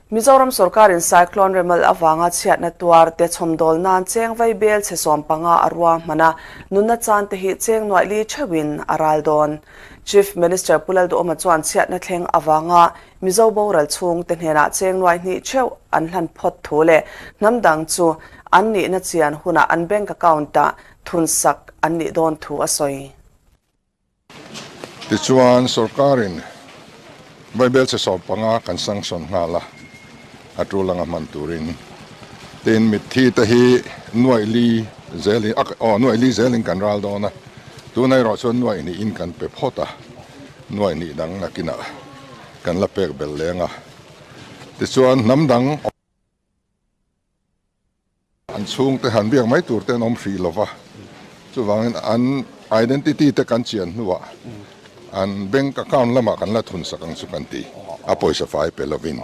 Mizoram sorkarin Cyclone Remal avanga chhiatna tuar te chhawmdawl nan cheng vai bel chhe 15 a ruahman a, nunna chan te hi cheng nuaih li theuhin a ral dawn. Chief Minister Pu Lalduhawma chuan chhiatna thleng avanga Mizo boral chhung te hnenah cheng nuaih hnih theuh an hlan phawt thu leh hnam dang chu an nihna chian hunah an bank account-ah thunsak an nih dawn thu a sawi. Tichuan, sorkarin Vaibel chhe 15 kan sanction nghal a, a tul anga hman turin. Tin, mitthi te hi nuaih li zelin, aw, nuaih li zelin kan ral dawn a, tunah erawh chuan nuaih hnihin kan pe phawt a, nuaih hnih dang nakinah kan la pek belh leng a. Tichuan, hnam dang. An chhungte han biak mai tur te an awm hrih lo va, chuvangin an identity te kan chian hnuah an bank account lamah kan la thun sak ang chu kan ti, a pawisa fai pe lovin.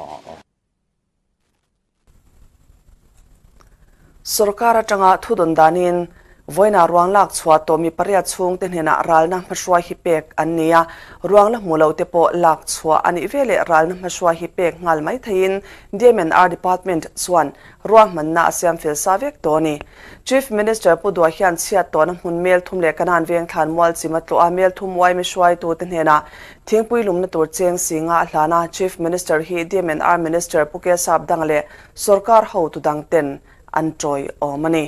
Sorkar atanga thudawn danin Vawiinah ruang lak chhuah tawh mi pariat chhungte hnenah ralna hmahruai hi pek an ni a, ruang la hmu lo te pawh lak chhuah a nih veleh ralna hmahruai hi pek nghal mai theiin DMNR Department chuan ruahmanna a siam fel sa vek tawh a ni. Chief Minister Pu Dua hian chhiat tawhna hmun mel thum leh Kanan veng thlan mual chim a tlawh a, mel thum uai mi hruaitute hnenah thingpui lumna tur cheng singa a hlan a, Chief Minister hi DMNR Minister Pu Kesap Dang leh sorkar hotu dangten an tawiawm a ni.